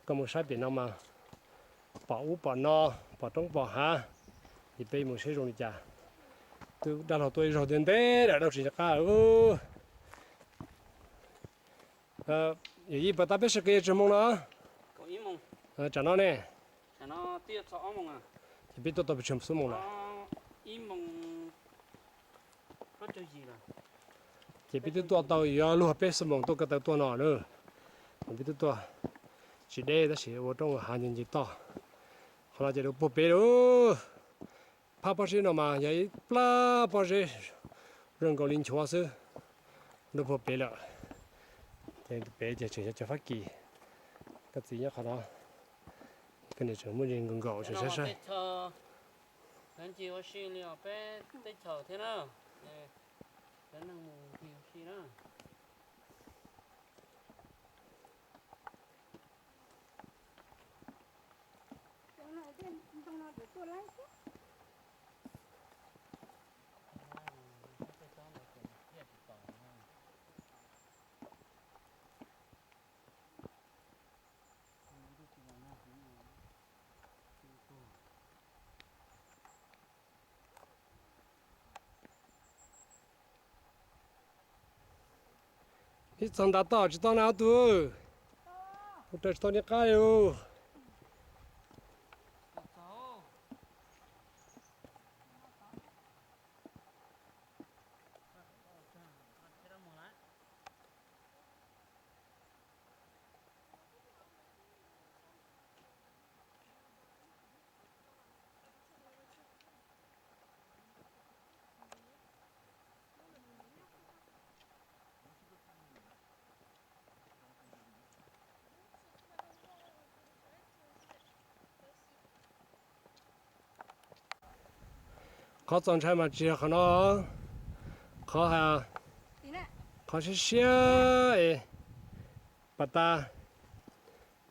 Koj mus saib pem no mas pom ub pom no, pom roob pom hav, ces peb mus saib zoo li cas. Twb dab laug tuaj ib zaug ntev ntev lawm, dab tsis nco qab. Yawm yij, puas tas peb sawv kev tsawg moos no? Tsam no ne? Ces peb tuaj tau pes tsawg xuab moos lawm? Ces peb twb tuaj tau yuav luag peb xuab moos tuaj ko taw tuaj no na. Peb twb tuaj tsis deb tab sis ua roob ua hav ncig ncig toj. Qhov no ces dua puag pem lawm. Phab pob zeb no mas yog ib plab pob zeb zoo nkaus li nchuav xwb, dua puag pem lawm. Ces pem ces tseem yog cov Fab Kis. Koj txiv nyob qhov no, koj niam tseem muaj nkaus nkaus tseem saib saib. Lawv ncig ua si li os peb teb chaws thiab na. Lawv neeg mus ncig ua si na. Ib txog ntav toj tsis tau na ob tug. Ub, raws tsis tau niaj qab li. Qhov txaus ntshai mas tsis yog qhov no, qhov, qhov siab siab es pas tas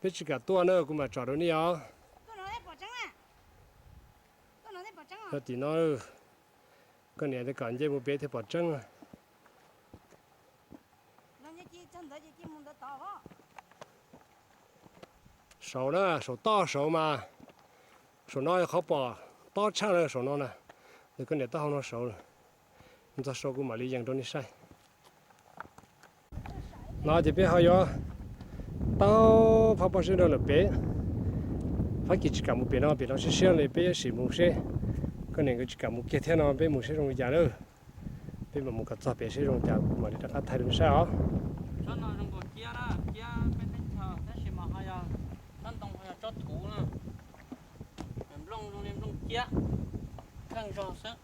peb tsis kam tuaj na, kuv mam tsom rau nej os. Yog tim no, koj niam kom nce mus pem thiaj pom tseeb. Saud na, saum toj saud mas, saum no yog qhov pom tob tshaj na, saum no na, nws koj niam taub hau no saud. Ntxog saud kuv mam li yees rau nej saib. No ces peb ho yuav taug phab pob zeb rau lawm pem. Fab Kis tsis kam mus pem no, pem no siab siab li, peb yuav sim mus seb. Koj niam nkawd tsis kam mus kiag thiab no, peb mus seb zoo li cas lawm. Peb mam mus kom txog pem seb zoo li cas kuv mam li rov qab thaij rau nej saib os. Tsob no zoo nkaus ciab na, ciab peb teb chaws tab sis mas ho yog tsob ntoo, ho yog tsob thuv na. Nplooj zoo li nplooj ciab, kheej zog xwb, tab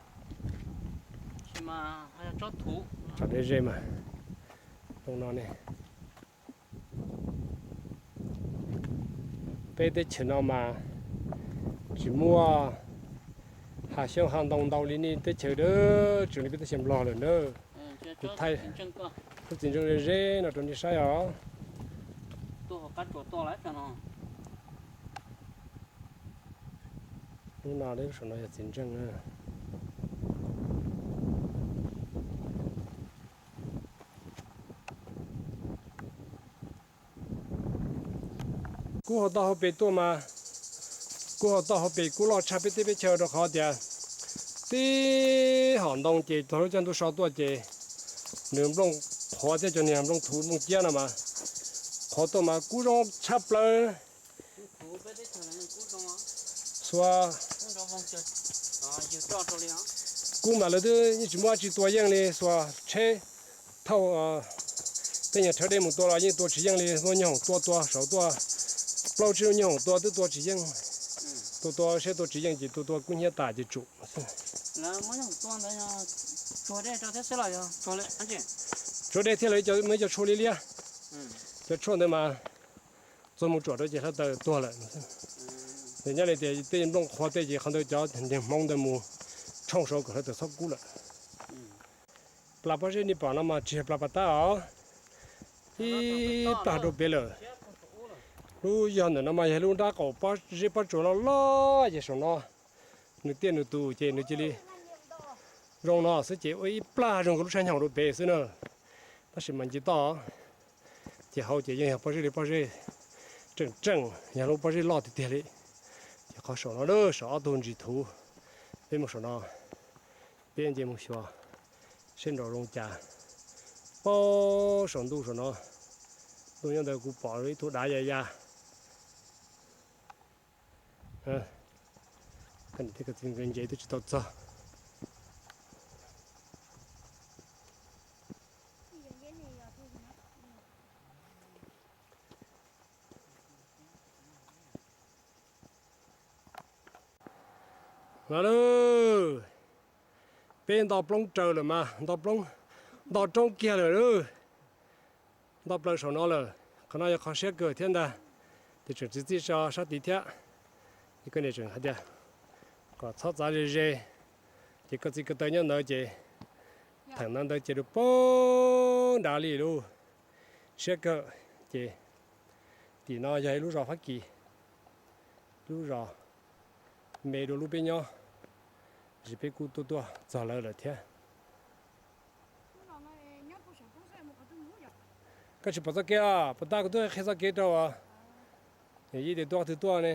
sis mas ho yog tsob thuv. Tsob deb ze mas, nplooj no ne. Peb teb chaws no mas tsis muaj hav xyoob hav ntoo ntau li nej teb chaws dawb, tseem li peb teb chaws Nplog lawm na. Kuv thaij lub txiv ntseej ze ze no rau nej saib os. Lub no, saum no yog txiv ntseej na. Kub hau toj hauv pes tuaj mas, kub hau toj hauv pes kub loj tshaj peb teb peb chaw rau qhov tias tib hom ntoo ces txog lub caij ntuj so tuaj ces nws nplooj qhuav thiab cov niag nplooj thuv nplooj ciab no mas qhuav tuaj mas kub zoo tshaj plaws. Xuas, kub mas lawv twb yeej tsis muaj dab tsi tua yeej li, xuas tsheb thauj tej nyuag rhawv dej mus tua los yeej tua tsis yeej li, muaj nyuag hoom tua tua saud tuaj, plaub tsib lub nyuag hoom tua twb tua tsis yeej. Tua tua seb tua tsis yeej ces tua tua kub hnyiab tas ces tsum. Tsuag dej thiab lawv muaj ib co tshuaj liab liab, cov tshuaj ntawd mas txog mus tsuam rau ces hluav taws tuag lawm. Nws nyob li tias tej nplooj qhuav tej ces qhov ntawd cov niag hmoov ntawd mus tshooj saud kom hluav taws txhob kub lawm. Plas pob zeb nej pom no mas tsis yog plas pas tab os, ib plas rau pem lawm. Lub yog ntawm no mas yog lub nrab qaum pob zeb pob tsuas loj loj ces saum no nws tiaj nws tus ces nws cia li zoo no xwb ces ua ib plag zoo nkaus lub sab nyoog rau pem xwb na. Tab sis mas nce toj ces hauv ces yeej yog pob zeb li pob zeb, Tseem tseem yog lub pob zeb loj tiag tiag li. Ces qhov saum no, saum ob tug ntsis thuv, peb mus saum no, peb nce mus xyuas seb nraum zoov cas. Pab saum ntuj saum no, ntuj nyob ntawd kuv pom ib tug dav ya ya. Nce twb tsis tau txog. Los lawm, peb nto ploob raws lawm mas, nto ploob, nto roob kiag lawm. Nto plaws saum no lawm, qhov no yog qhov siab kawg thiab ntag. Ces tseem txiv txij so sab tid thiab. Ces koj niam tseem hais tias kom txhob txav ze ze, ces koj txiv ko taw nyob ntawd ces theem no ntawd ces rau poob nrad li lub siab kawg. Ces tim no yog ib lub zos Fab Kis, lub zos me dua lub peb nyob, tab sis peb kuj tuaj tuaj txog lawv lawm thiab. Koj tsis pom txoj kev os, puas tab kuv twb qhia txoj kev rau os. Yog ib tias tuaj qhov twg tuaj ne.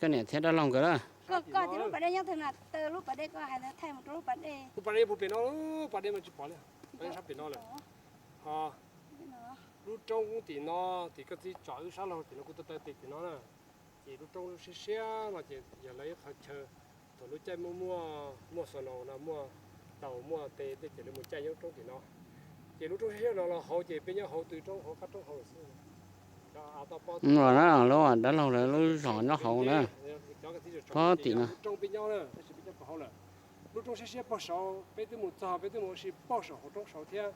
Koj niam thiab dab laug nkawd lawm. Koj tias lub pas dej nyob twg na, taw lub pas dej koj hais thaij mus rau lub pas dej. Lub pas dej puag pem no, pas dej mas tsis pom li, pas dej sab pem no lawm. Ho lub roob tim no, tim koj txiv tsom wb sab laug tim no kuv tuaj taw tes tim no na. Ces lub roob siab siab no ces yog lawv ib qhov chaw thaum lub caij muaj muaj, muaj snow no muaj taus muaj tes tej ces lawv mus caij nyob lub roob tim no. Ces lub roob siab siab no los hauv ces peb nyob hauv tw roob hauv qab roob hauv lawm xwb. Lub dab laug lawv lub zos nyob hauv na, pob tim no. Lub roob peb nyob na, tab sis peb nyob puag hauv lawm. Lub roob siab siab puag saud peb twb mus txog, peb twb mus ua si puag saum hauv roob saud thiab.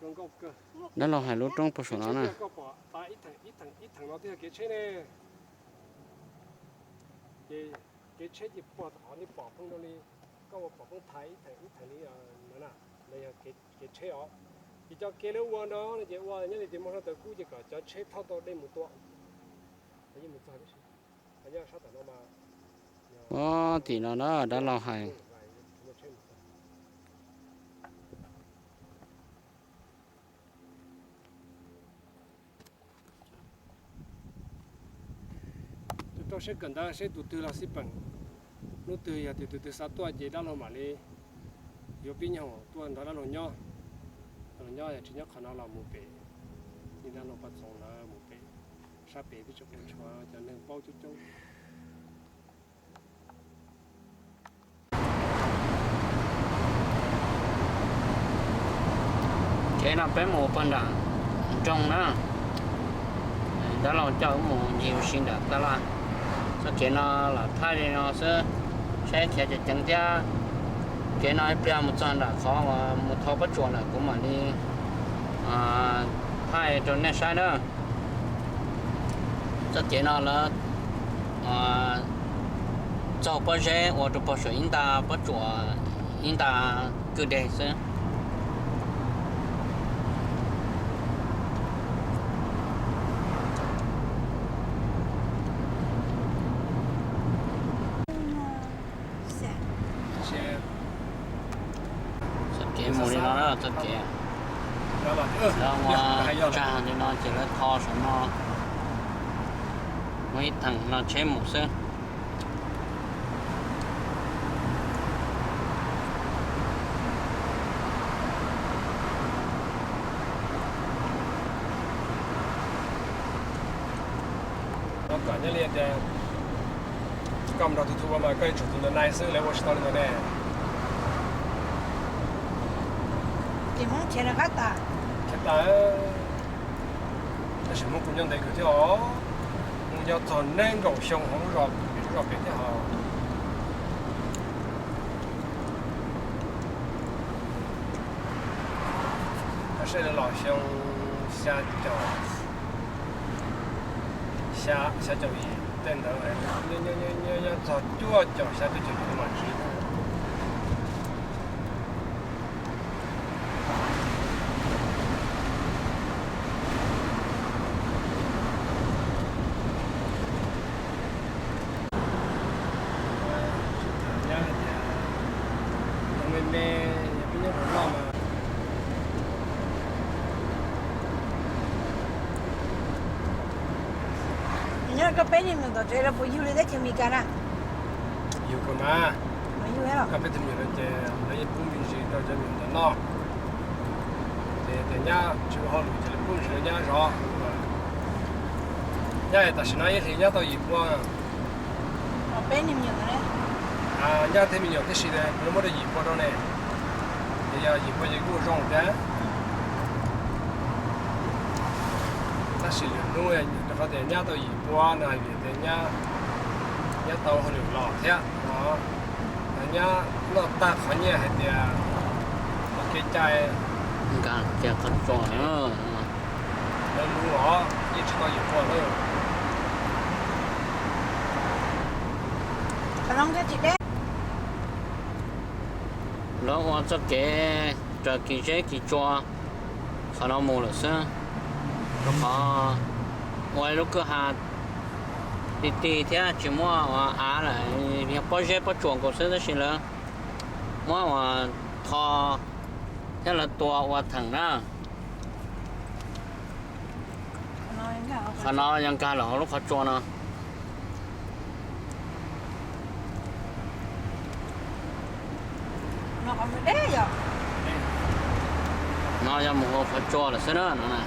Zoo nkauj kawg. Dab laug hais lub roob puag saum no na. Koj pom ib theem ib theem ib theem no twb yog kev tsheb ne. Ces kev tsheb ces puag tom qhov nej pom pheej rau li, koj ua pom pheej thaiv ib theem ib theem li no na, lawv yog kev tsheb os. Ces cov kev lawv ua no no ces ua nyob li tias muaj sab tawm kub ces kom cov tsheb thauj tau dej mus tua. Yeej mus txog tib si, nyob sab tom no mas. Pob tim no na dab laug hais. Rau siab kawm ntawv seb tus twg los xij peem, hnub twg yog tias tus twg xav tuaj ces dab laug mam li yuav pib nyuag tuaj nrog dab laug nyob. Dab laug nyob yog tsis nyob qhov no los mus pem, tij dab laug poj txoov lawv mus pem, sab pem twb tsis ua tshuav cov neeg paub coob coob. Kev no peb mus puag nram nroog na, dab laug coj wb mus ncig ua si nram taj laj. Txoj kev no los thaij li no xwb, saib khiav ceev ceev thiab. Kev no ib pliag mus txog nram qhov uas mus thau pob tsuas lawm kuv mam li thaij rau nej saib na. Txoj kev no lawv txaug pob zeb ua rau puag saum ib nta pob tsuas, ib nta kwj deg xwb. Txoj kev mus li no na, txoj kev lawv ua tsag li no ces lawv tho saum no, muaj ib theem no tsheb mus xwb. Los kom nyob li tias koj mus nrog tus twg ua mas koj yuav tsum tus ntawd nai xwb, lawv ua tsis tau li ntawd ne. Ces Hmoob khiav rov qab tas. Khiav tas, tab sis Hmoob kuj nyob ntev kawg thiab os. Hmoob nyob txog nees nkaum xyoo hauv lub zos, lub zos pem thiab os. Tam sim no los xyoo xya caum, xya, xya caum yim tej ntawd, nyob txog cuaj caum xya cuaj caum yim mam tsiv. Me, peb nyob rau loj mas. Nyob koj peb niag mus tom tsev los puas yug li teb chaws Amelikas na? Yug kawg mas. Yug, koj peb tug me nyuam no ces lawv yeej pub me ntsis rau cov me nyuam ntawd noj. Ces tias nyab tsis ua hauj lwm ces lawv pub me ntsis rau nyab zov. Nyab tam sim no ib hlis nyab tau yim pua. Peb niag me nyuam, nyab thiab me nyuam tib si lawv muab rau yim pua rau ne. Ces yog yim pua ces kuj zoo thiab. Tab sis lwm hnub rau qhov tias nyab tau yim pua no hais tias nyab, nyab tau hauj lwm los thiab no. Nyab noj tag qhov nyiaj hais tias ua kev cai, nkag kiag qhov tsua, lawv lub os yeej tsis tau yim pua lawm. Lawv ua txoj kev raws kis zeb kis tsua qhov no mus lawm xwb, rau qhov ua ib lub kwj ha ti ti thiab tsis muaj ua av lawm, yog pob zeb pob tsuas nkaus xwb tab sis lawv muab ua tho thiab lawv tua ua theem na. Qhov no yog nkag los hauv lub qhov tsua no. No yog mus hauv qhov tsua lawm xwb na no.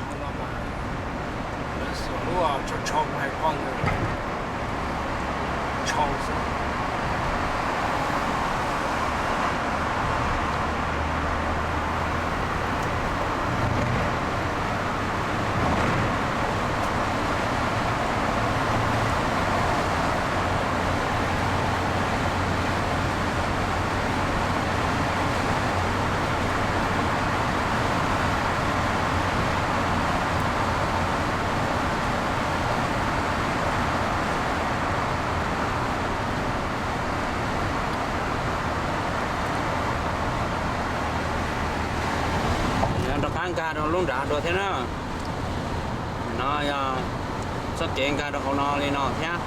Rov qab nkag rau lub nrad dua thiab na. No yog txoj kev nkag rau hauv no li no thiab.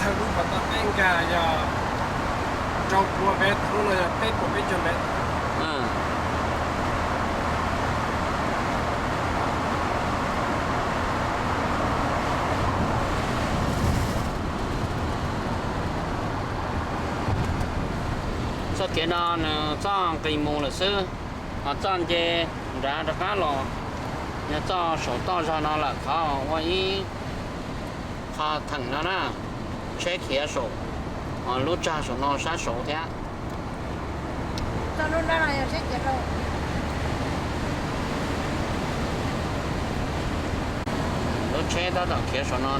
Thawj lub pas toj peb nkag yog rau pua mev, lub no yog peb puas peb caug mev. Txoj kev no nws txoj nqis mus lawm xwb, ho txoj nce nrad rov qab los, yog txoj saum toj zog no lawm qhov ua ib qho theem no na, tsheb khiav saum lub tsag saum no sab saud thiab. Lub tsheb tab tom khiav saum no.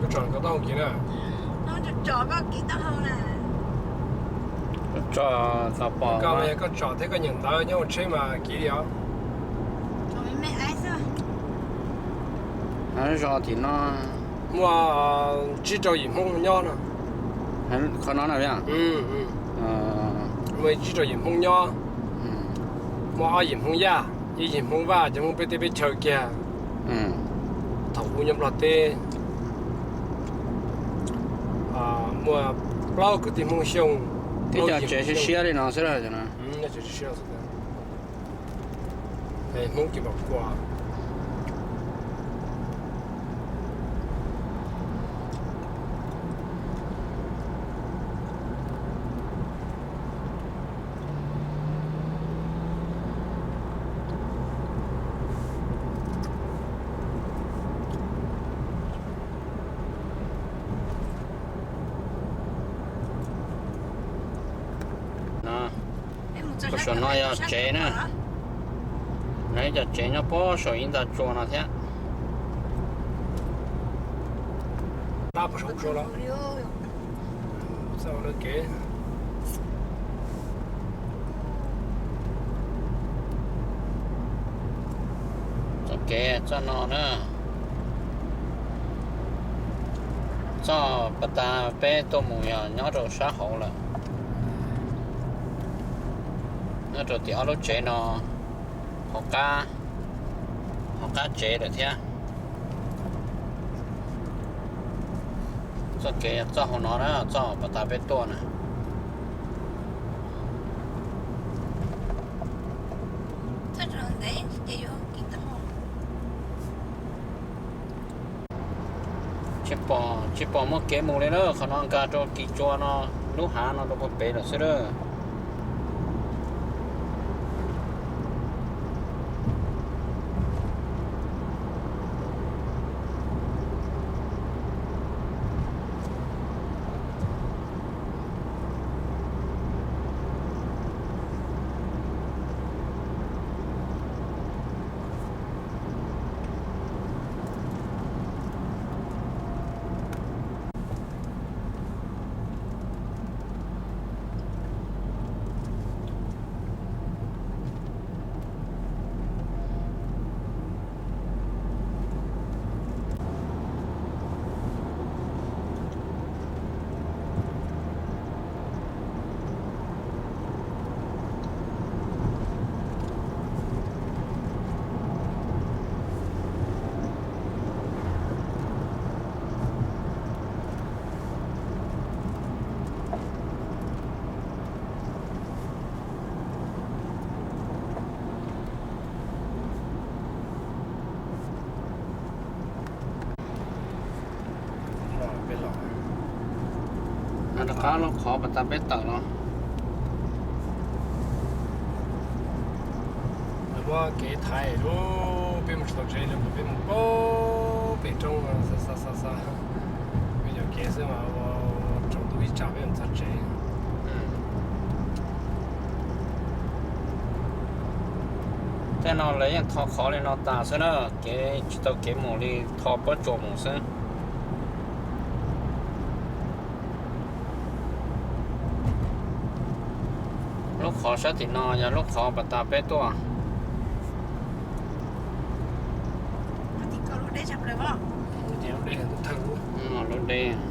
Koj tsom koj taub hau kiv na. Koj tsom thiab koj nyeem ntawv nyob hauv tsheb mas kiv li os. Zos tim no muaj tsib rau yim Hmoob nyob no. Qhov no na, muaj tsib rau yim Hmoob nyob, muaj ob yim Hmoob Yaj, ib yim Hmoob Vaj, cov Hmoob peb teb peb chaw kiag. Thaum kuv nyob Nplog teb muaj plaub kwv tij Hmoob Xyooj, tib co tsev siab siab li no xwb. Tsev siab siab xwb. Hmoob ces mam kua. Puag saum no yog tsev na. Lawv cov tsev nyob puag saum ib nta tsua no thiab. Txoj kev txoj no na, txoj pas tas peb tuaj mus yog nyob rau sab hauv lawm, nyob rau tim ob lub tsev no, hauv qab, hauv qab tsev lawm thiab. Txoj kev yog txoj hauv no na, txoj pas tas peb tuaj na. Tsis pom, tsis pom muaj kev mus li na, qhov no nkag rau kis tsua no, lub hav no rau puag pem lawm xwb lawm. Rov qab lub qhov pas tas peb tawm los. Muab kev thaiv lub, peb mus tsis tau tsev li, peb mus pem roob, peb cov kev xwb mas ua tsaus ntuj ib tsam peb mus txog tsev. Tej no lawv yeej tho qhov li no tas xwb na, kev tsis tau kev mus li, tho pob tsuas mus xwb. Lub qhov sab tim no yog lub qhov pas tas peb tuaj. Lub deb.